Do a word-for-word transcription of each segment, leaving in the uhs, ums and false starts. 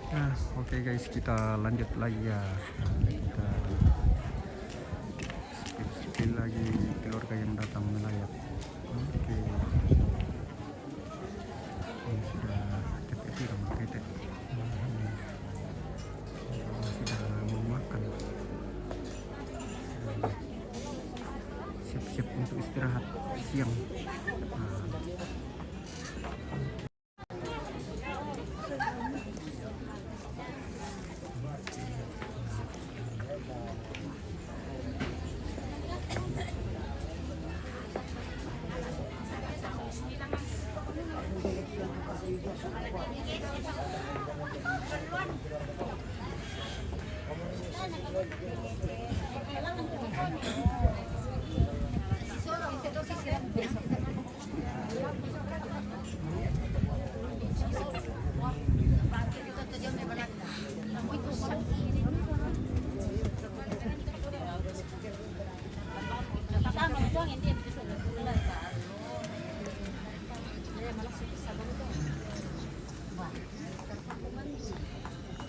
Nah, oke guys, kita lanjut lagi ya. Nah, kita spill-spill lagi keluarga yang datang melayat. Oke. Ini sudah T P T, rumah T T. Sudah mau makan. Siap-siap untuk istirahat siang. Nah.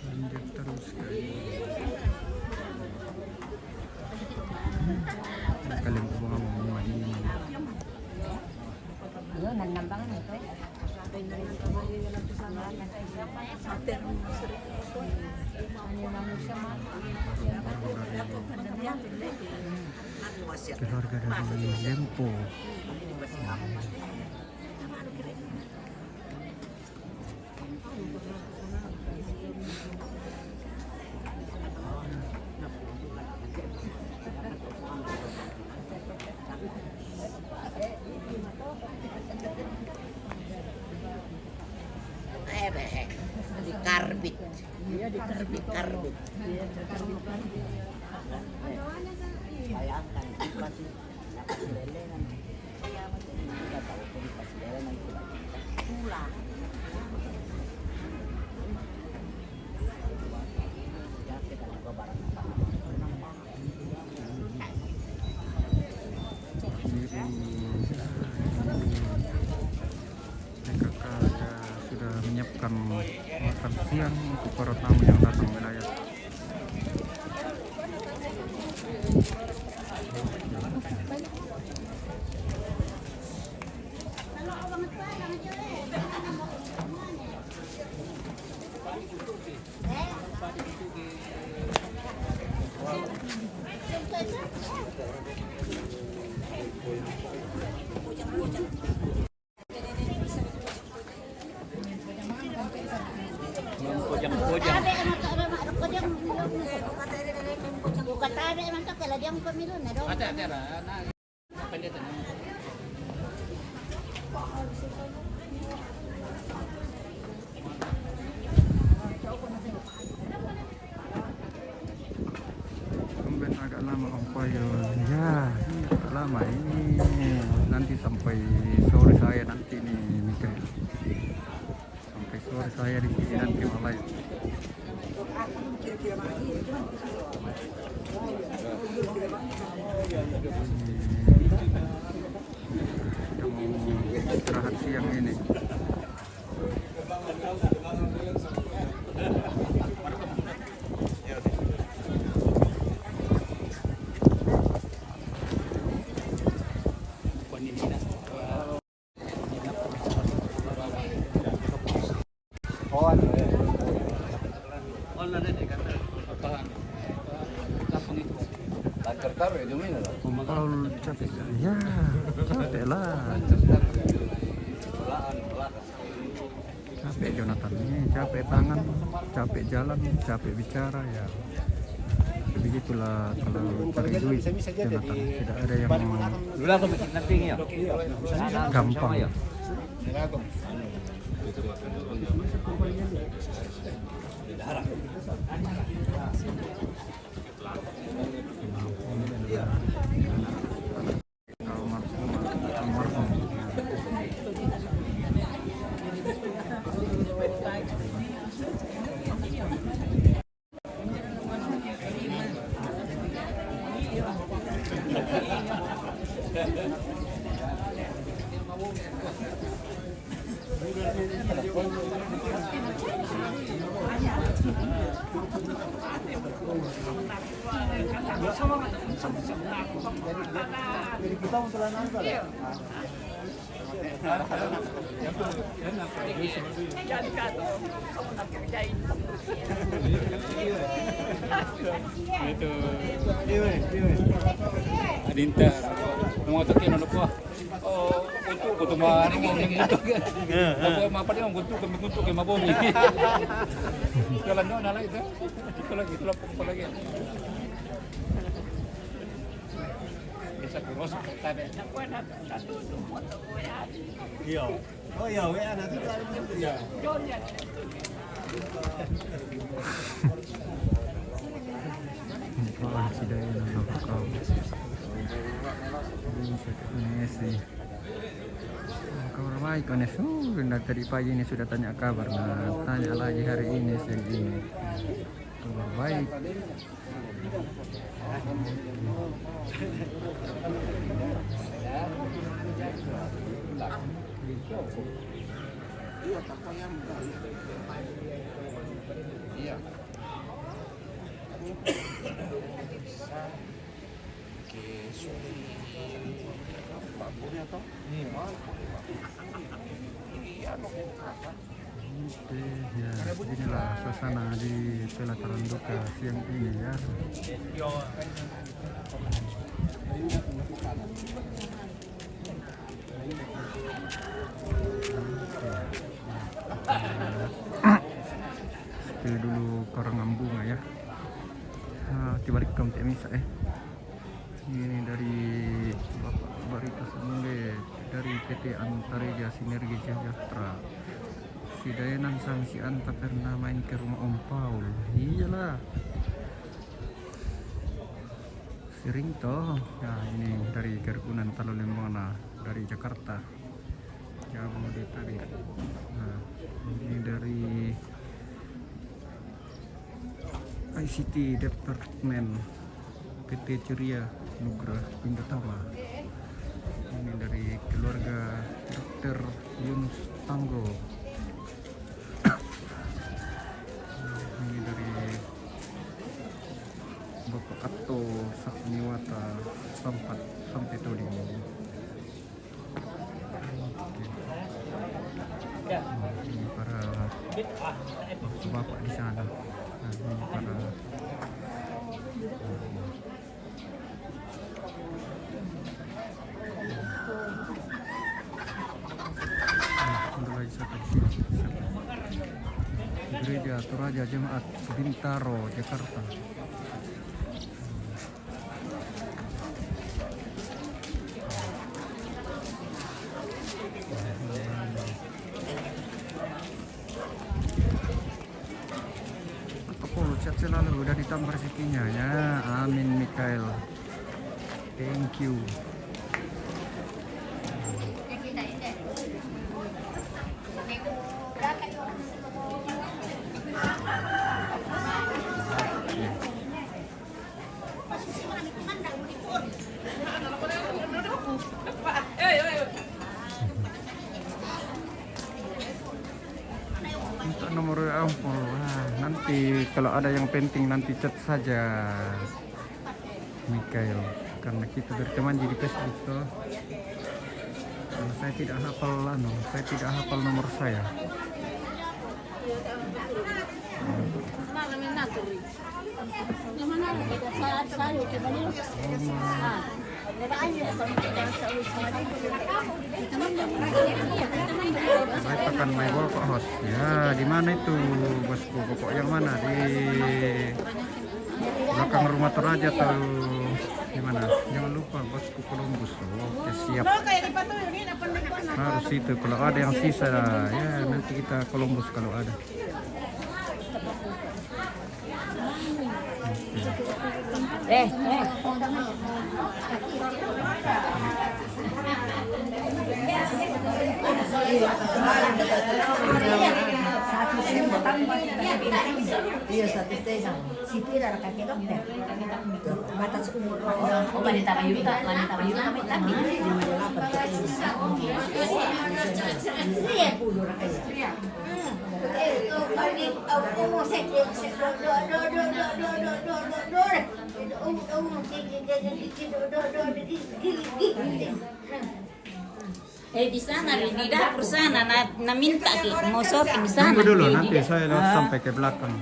Lanjut terus, guys. Kalian ko mga mamumani. Yun, nanambangan ito. Keluarga dari Lempo. Eh, beh, di karbit. Iya, di karbit. Di karbit. Iya, di karbit. Bayangkan, pasti. Ini P K K ada sudah menyiapkan makan siang untuk para tamu yang datang melayat. Tumben agak lama Om Payo. Ya, agak lama ini. Nanti sampai sore saya nanti nih, Mikael. Sampai sore saya di sini nanti, Malai. Sudah mau istirahat siang ini. Kalau capek, ya, capek lah. Capek Jonathan ini, capek tangan, capek jalan, capek bicara, ya. Begitulah kalau cari duit, Jonathan. Tidak ada yang gampang. Almarhum, almarhum. Itu. Adinta. Mau tak kena lupa. Oh, untuk kutu mari mau yang itu kan. Apa apa dia untuk kami untuk kami mau. Jalan doang lah itu. Itu lagi itu lagi. Bisa kurus. Iya. Oh iya, W A nanti kalau gitu ya. Ini kawan si Dayan lokal. Ini saya ke Messi. Kabar baik, Ones. Uh, dari tadi pagi ini sudah tanya kabar. Nah, tanya lagi hari ini, siang ini. Kabar baik. Iya, tak payah. Iya. Oke, sorry. Pak Bonya toh? Iya. Iya, no. Oke, ya, inilah suasana di pelataran duka siang ini ya. Itu dulu korang ambunga ya. Ah, tiba di kampung Misa eh. Ini dari Bapak Barita Sangge dari P T Antareja Sinergi Sejahtera. Si Dayanan sama si Anta pernah main ke rumah Om Paul. Iyalah. Sering toh. Ya, ini dari Kerkunan Talu Lembana dari Jakarta. Jabodetabek. Nah, ini dari I C T Department P T Ceria Nugraha Ingatama. Ini dari keluarga dokter Yunus Tanggo. Ini dari Bapak Atto Sakniwata Sampat Sampai Toding. Ini para bapak di sana. Nah, ini para Nah, ada lagi satu di sini. Gereja Toraja Jemaat Bintaro, Jakarta. Apa kok chat selalu udah ditambah rezekinya ya. Amin, Mikael. Thank you. Untuk nomor W A, oh, wah, nanti kalau ada yang penting nanti chat saja, Mikael. Karena kita berteman di Facebook toh. Karena saya tidak hafal anu, saya tidak hafal nomor saya. Saya pakan my ball kok host. Ya, di mana itu, bosku? Pokok yang mana? Di belakang rumah Toraja atau di mana? Jangan lupa, bosku, Columbus. Oke, siap. Harus itu. Kalau ada yang sisa, ya nanti kita Columbus kalau ada. Eh, eh. Iya, satu setengah. Si pira ra kaki dokter? Batas umur. Oh, wanita mayuta, wanita mayuta kami tapi. Iya, puluh ra kaya. Eh, di sana, di, di dapur sana, na, na minta ki, mau shopping di sana. Tunggu dulu, nanti saya lewat sampai ke belakang.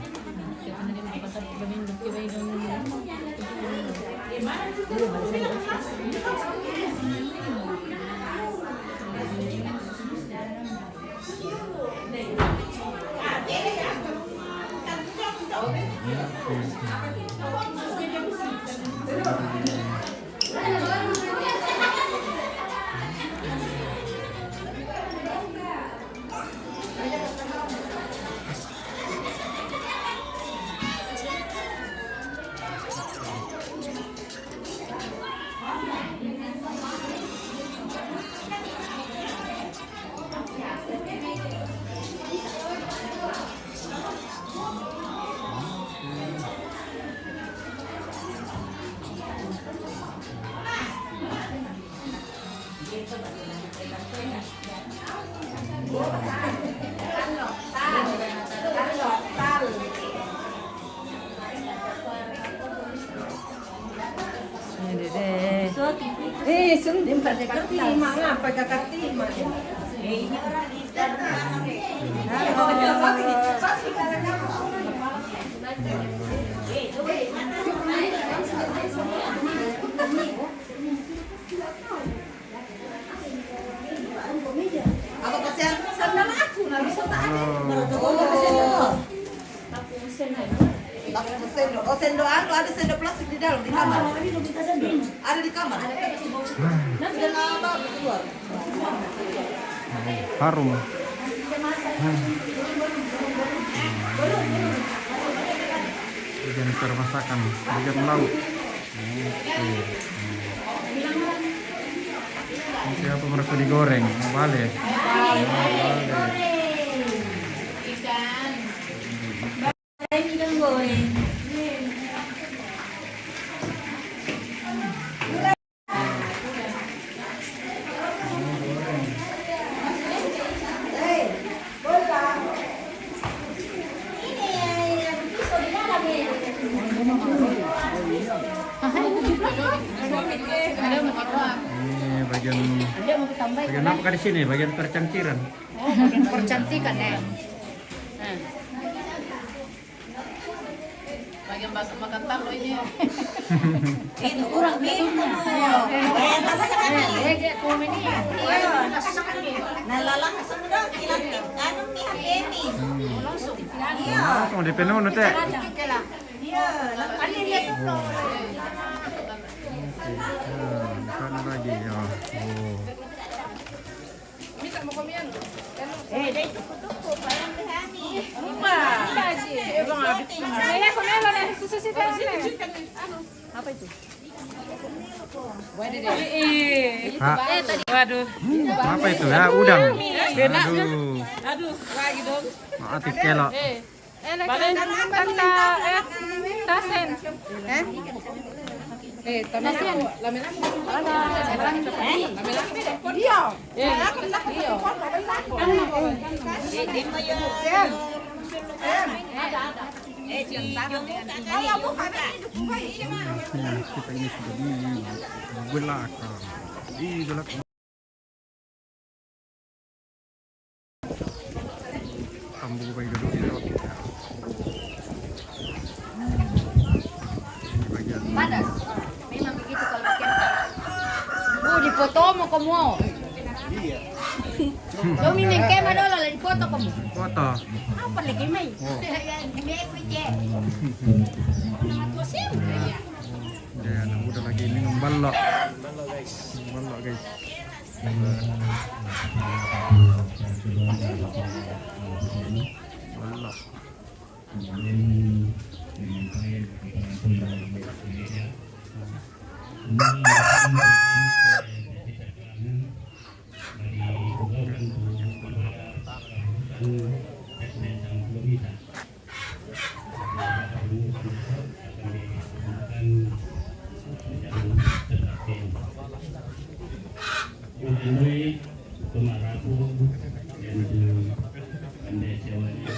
Eh, sun. Dia pada kerti, mangapa ka kerti, ma? Apa kasihan sandal aku, nah, bisa tak ada. Oh, kasihan. Lapung sendok. Oh, sendok anu, ada sendok plastik di dalam, di kamar. Ada di kamar. Nah, dia lama keluar. Harum. Bagian permasakan, bagian lauk. Oke. Ini siapa merasa digoreng? Mau balik? Mau balik. Ini bagian, bagian apa di sini? Bagian percantikan. Oh, bagian percantikan, ya. Nah. Bagian makan tahu ini. Itu kurang minum. Eh, dia komen ini. Nah, lalang sudah kilat anu ni ini. Langsung. Iya. Langsung di penuh nanti. Iya, langsung. Sana lagi ya. Oh. Eh, dai tuku-tuku, parang behani. Rumah. Iya, Bang Abi. Saya kemana nih? Susu sih, anu. Apa itu? Waduh deh. Eh, eh. Waduh. Apa itu ya? Udang. Aduh. Aduh, lagi dong. Mati kelo. Eh. Eh, tasen. Eh? Eh, tasen. Ada. Eh? Iya. Eh, iya. Nah, kita ini sudah di belakang. Di belakang. Tambu bai duduk itu. Ini bagian. Panas. Memang begitu kalau bikin. Oh, di foto mo komo. Iya. Lo minum kema dolo, di foto komo. Foto. Apa lagi, mai? Oh. Ini aku cek. Nama tua siapa ya? Ya, anak muda lagi minum balok. Balok, guys. Balok. Inui, tumarapu, dan tu ande sewanya,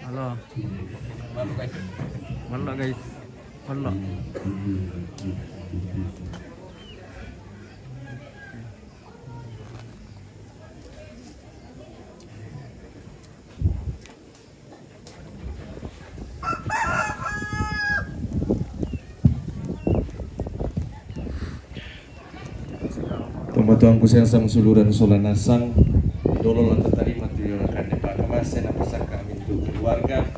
Halo. Wala, guys. Wala. Tomatuangku siang sangsuluran sola nasang, dolo lan tatarima tu dio na kande pakamasena pasaka mintu keluarga.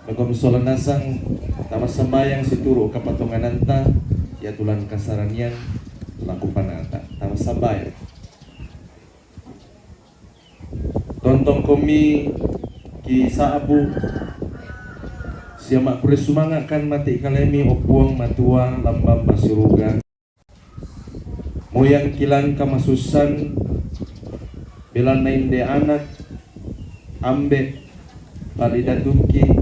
Bakom sola nasang, tama sambayang situru kapatongananta, ia tulan kasaranian, laku panata. Tama sambayang. Tontong komi ki sa'bu sia ma'kurre sumanga' kan mate' kalemi, o Puang Matua lambamba suruga. Moyang kilan kamasussan belanna inde anak, ambe', palidatukki,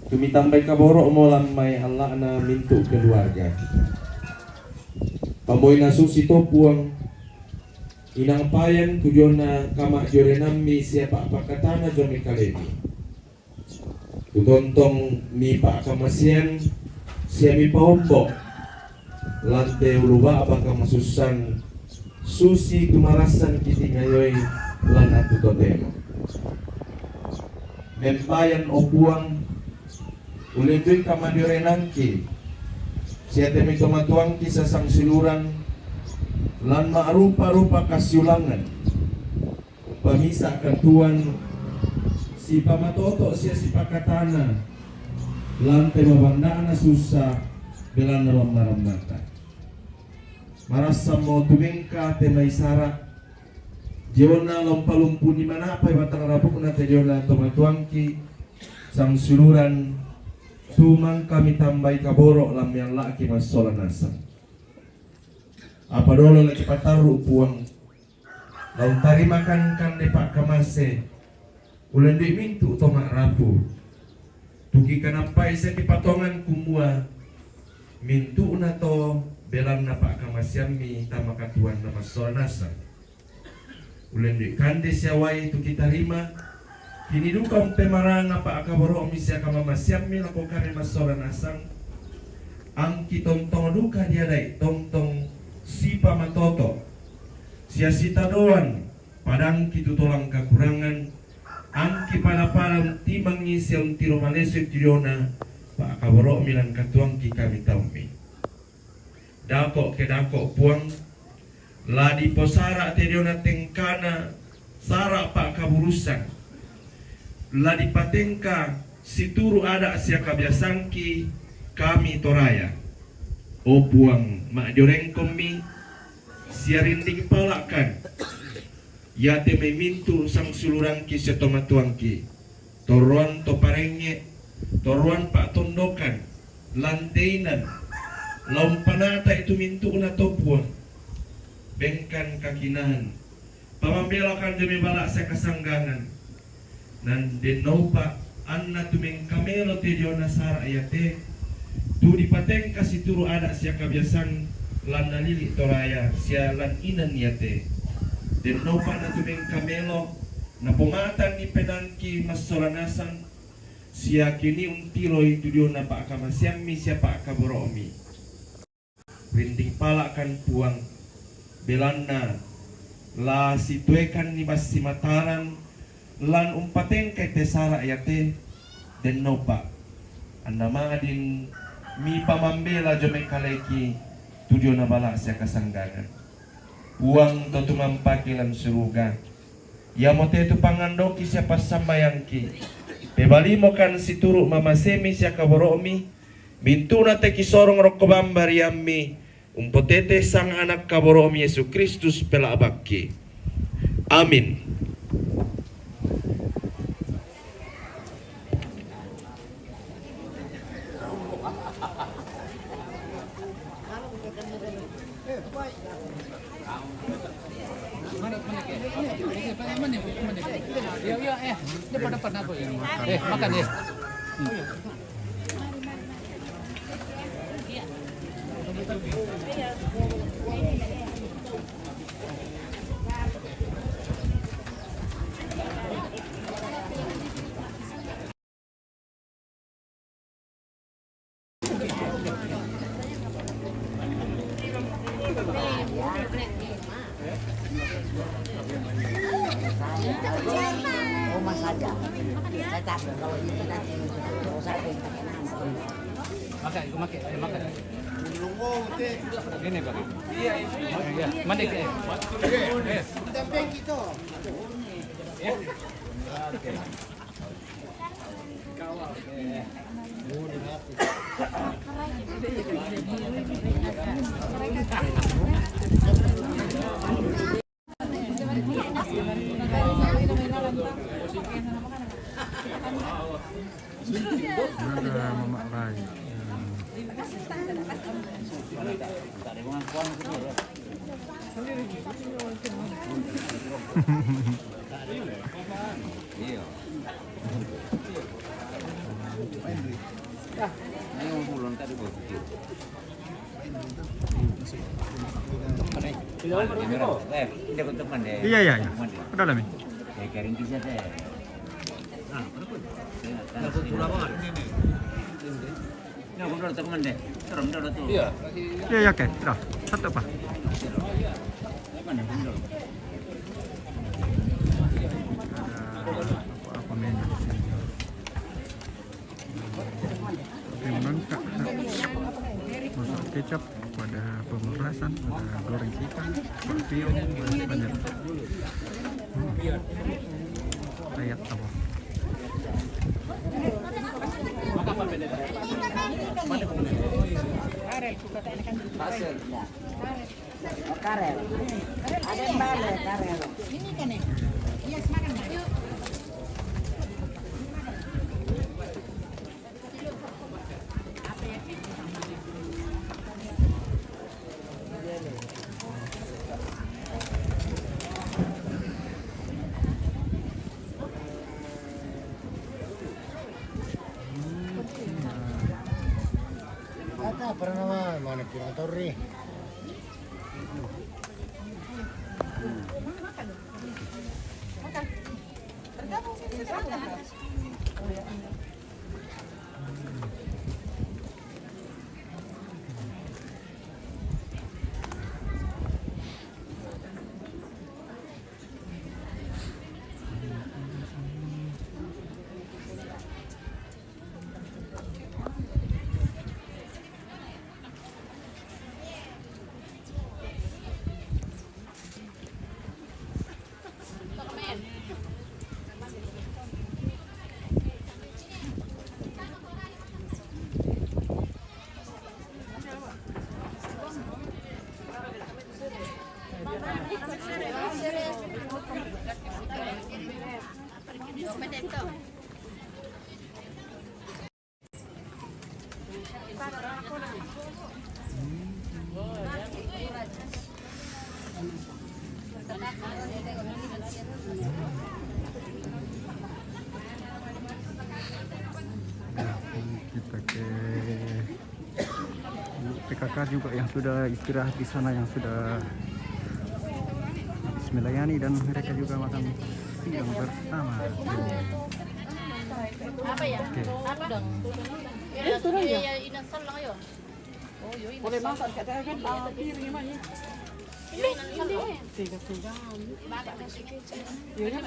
tumitambai kaboro'mo lammai alla'na mintu' keluarga. Pamoina susi to Puang, Inang payan tu diona kama'jorenammi sia pa'pakkatana jomai kalemi. Tu tontong mipa'kamasean sia mipaombo' lan te ulu ba'ba kamasussan susi tu marassan kitingayoi lan attu totemo. Mempayan o Puang, ulendui kama'jorenangki sia te mai tomatuangki sasangsiluran lan ma'rupa-rupa kasiulangan, umpamisa katuoan sipamatoto' sia sipakatana lan te mabanda'na sussa belanna lammaramata. Marassammo tu mengka te mai sara' diona la umpalumpuni mana'pai batang rapu'na te diona tomatuangki sangsiuluran tu mangka mitambai kaboro' lan mialla'ki massola nasang. Apa dolo la kipatarru' Puang, la untarimakan kande pa'kamase, ulendui mintu' to ma'rapu. Tu kikanappai sia kipatongan kumua, mintu'na to belanna pa'kamaseammi tama katuoanna massola nasang. Ulendui kande sia uai tu kitarima, kini duka umpemaranga pa'kaboro'mi sia kamamaseammi lako kami massola nasang, angki tontong duka diadai tontong sipamatoto', sia sitadoan padangki tu tolang kakurangan, angki pada-pada untimangi sia untiro malesoi tu diona pa'kaboro'mi lan katuoangki kami taummi. Dako' ke dako' Puang, la diposara' te diona tengkana sara' pa'kaburusan, la dipatengka situru' ada' sia kabiasangki kami Toraya. O Puang, ma'jorengkommi sia rinding pala'kan iate mai mintu' sangsiulurangki sia tomatuangki, torroan to parengnge', torroan pa'tondokan, lan te inan, la umpanata'i tu mintu'na to Puang. Bengkan kakinahan, pamambelakan dio mai bala' sia kasanggangan, nan den naupa' anna tu mengkamelo te diona sara' iate, tu dipatengka situru' ada' sia kabiasang lan nalili' Toraya sia lan inan iate. Den naupa' na tu mengkamelo, napomatanni penaangki massola nasang, sia kini untiroi tu diona pa'kamaseammi sia pa'kaboro'mi. Rinding pala'kan Puang, belanna la situekanni bassi Mataram lan umpatengkai te sara' iate, den naupa' anna ma'din mipamambela dio mai kaleki tu diona bala' sia kasanggangan. Puang to tumampaki lan suruga, iamote tu pangandoki sia passambayangki, pebalimokan situru' mamasemi sia kaboro'mi, mintu'na te kisorong rokko bamba riammi, umpotete sanga anak kaboro'mi Yesu Kristus pela'bakki. Amin. Eh, makan ya. Rumah saja. Saya takut kalau itu nanti rusak, pakai nama. Makan, makan, makan. Ini, Pak. Iya, iya. Mana, Kak? Iya. Kita pergi tu. Ada Mamak Lai. Iya. Ayo, ulun tadi bawa video. Eh, ini aku teman deh. Iya, iya, iya. Teman deh. Udah lah, Mi. Eh, kering kisah deh. Nah, kenapa? Iya, kan. Nah, aku pulang banget. Ini, ini. Ini aku udah teman deh. Serem dah tuh. Iya. Iya, iya, oke. Udah. Satu apa? Mana? Ada apa-apa menu di sini. Tapi menangkap masak kecap, ada pemerasan, ada goreng ikan, bakpio, banyak, banyak. Hmm. Lihat apa? Karel. Ada yang balik, Karel. Ini kan ya? Iya, semangat, Mas. Ata, pernah mana kira torri? Kita ke P K K juga yang sudah istirahat di sana, yang sudah habis melayani, dan mereka juga makan siang bersama. Apa ya? Oke. Apa dong? Ya, ya, ya, inasal lang yun. Boleh masak kat dalam kan? Ah, piring mana? Hindi, hindi. Tiga-tiga. Yun, yun.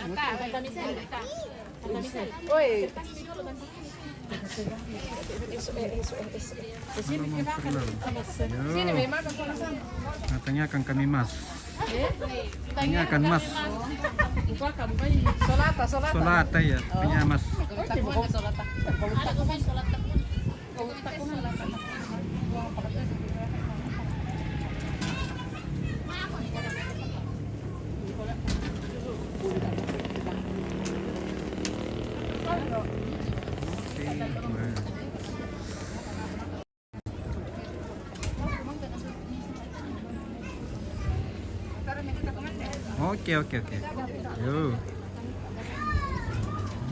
Oi. Sini, may makan. Sini, may makan. Nah, tanyakan kami, Mas. Tanyakan, Mas. Solata, solata. Solata, ya. Tanya, Mas. Solata. Oke, oke, oke. Yo.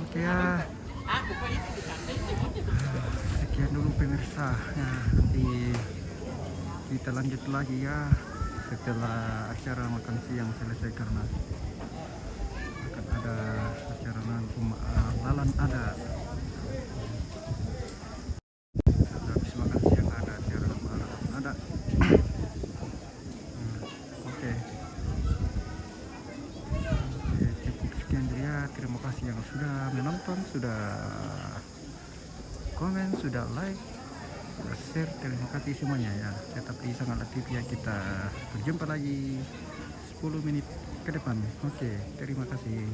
Oke ya. Sekian dulu pemirsa. Ya, nanti kita lanjut lagi ya setelah acara makan siang selesai, karena akan ada acara nanti, eh, lalan ada. Habis makan siang ada acara lalan ada. Hmm, oke. Terima kasih yang sudah menonton, sudah komen, sudah like, sudah share. Terima kasih semuanya ya. Tetap di Sangat Latif ya. Kita berjumpa lagi sepuluh menit ke depan. Oke, terima kasih.